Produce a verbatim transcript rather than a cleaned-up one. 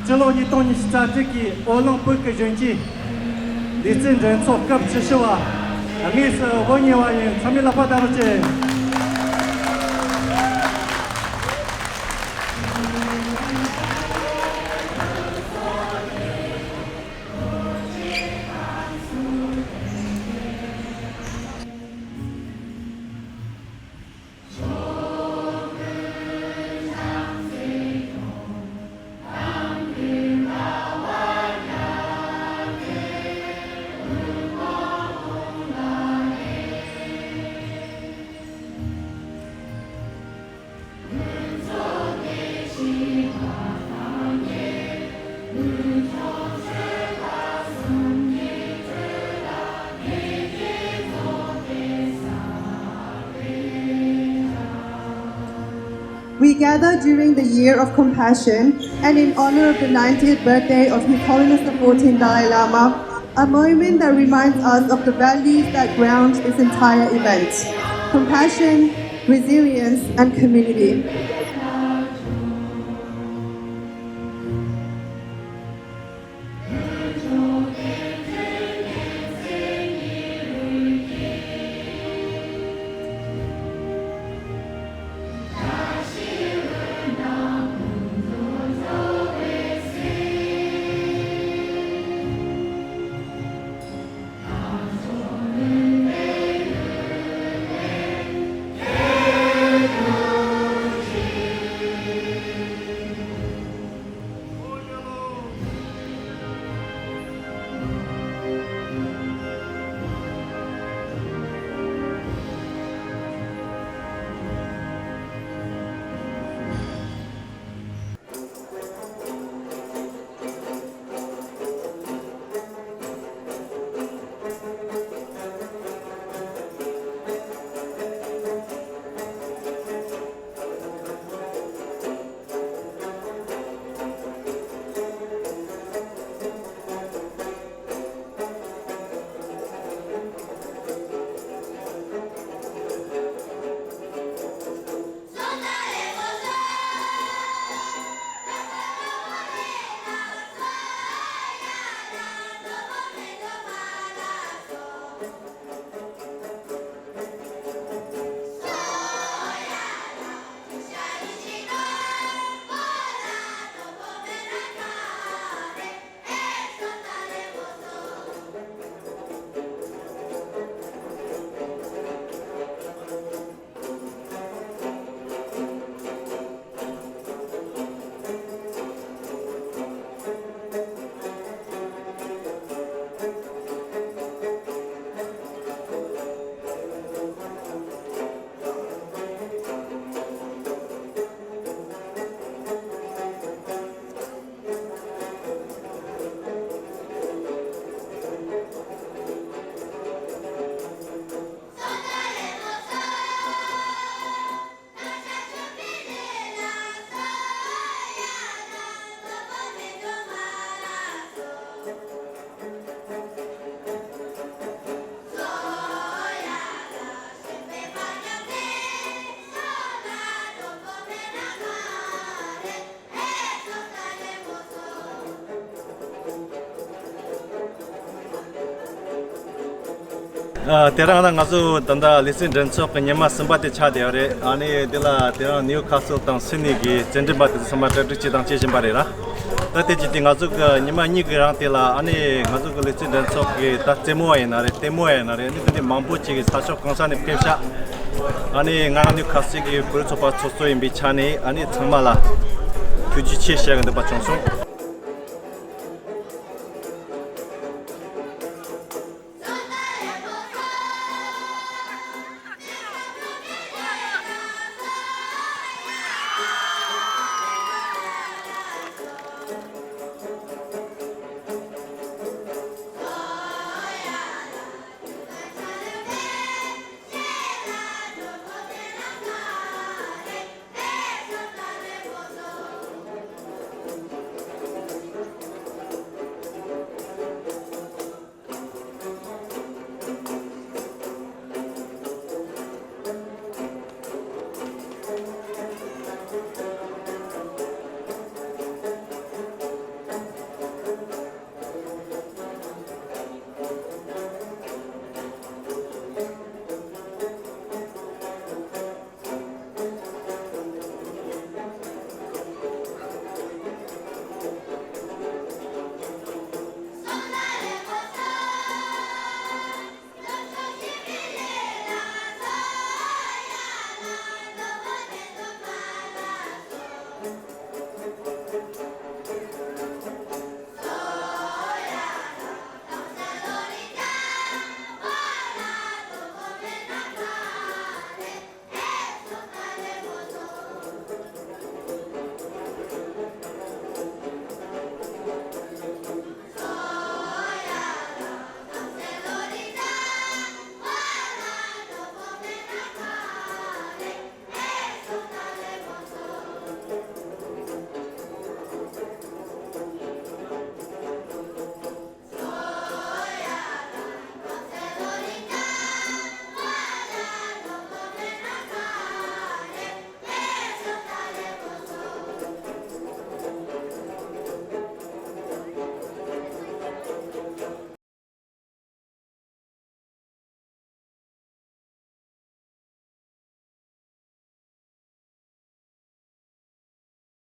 སྤྱི་ལོ་ཉིས་སྟོང་ཉི་ཤུ་རྩ་གཅིག་གི་ཨོ་ལིམ་པིག་གི་གཞོན་སྐྱེས་ལུས་རྩལ་འགྲན་ཚོགས་སྐབས་བཅུ་བཞི་བ་དངོས་སུ་དབུ་བརྙེས་པ་ཡིན། ཚང་མས་ལག་པ་བརྡབ་རོགས་བྱེད། We gather during the year of compassion and in honor of the ninetieth birthday of His Holiness the fourteenth Dalai Lama, a moment that reminds us of the values that ground this entire event: compassion, resilience, and community. ཨ། དེ་རིང་ང་ཚོ་ད་ལྟ་ལུས་རྩལ་འགྲན་ཚོགས་ཀྱི་ཉི་མ་གསུམ་པ་དེ་ཆགས་བསྡད་ཡོད་རེད། ཨ་ནི་དེ་ལ་དེ་རིང་ནིའུ་ཁ་སལ་དང་སིད་ནི་གི་རྩེད་འགྲན་པ་དེ་ཚོ་ཚང་མ་གྲ་སྒྲིག་བྱེད་དང་བྱེད་བཞིན་པ་རེད་ལ། ད་དེ་རྗེས་དེ་ང་ཚོ་གི་ཉི་མ་གཉིས་ཀྱི་རིང་དེ་ལ་ཨ་ནི་ང་ཚོ་གི་ལུས་རྩལ་འགྲན་ཚོགས་ཀྱི་ད་རྩེད་མོ་བ་ཡིན་ན་རེད། ལྟད་མོ་བ་ཡིན་ན་རེད། ཨ་ནི་དེ་འདྲ་མང་པོ་ཅིག་གིས་ས་ཕྱོགས་གང་ས་ནས་ཕེབས་ཤག་ཨ་ནི་ང་རང་ནིའུ་ཁ་སལ་གྱི་བོད་རིགས་ཚོགས་པ་ཚོགས་གཙོ་ཡིན་པའི་ཆ་ནས་ཨ་ནི་ཚང་མ་ལ་ཐུགས་རྗེ་ཆེ་ཞུ་གི་འདོད་པ་བྱུང་སོང་།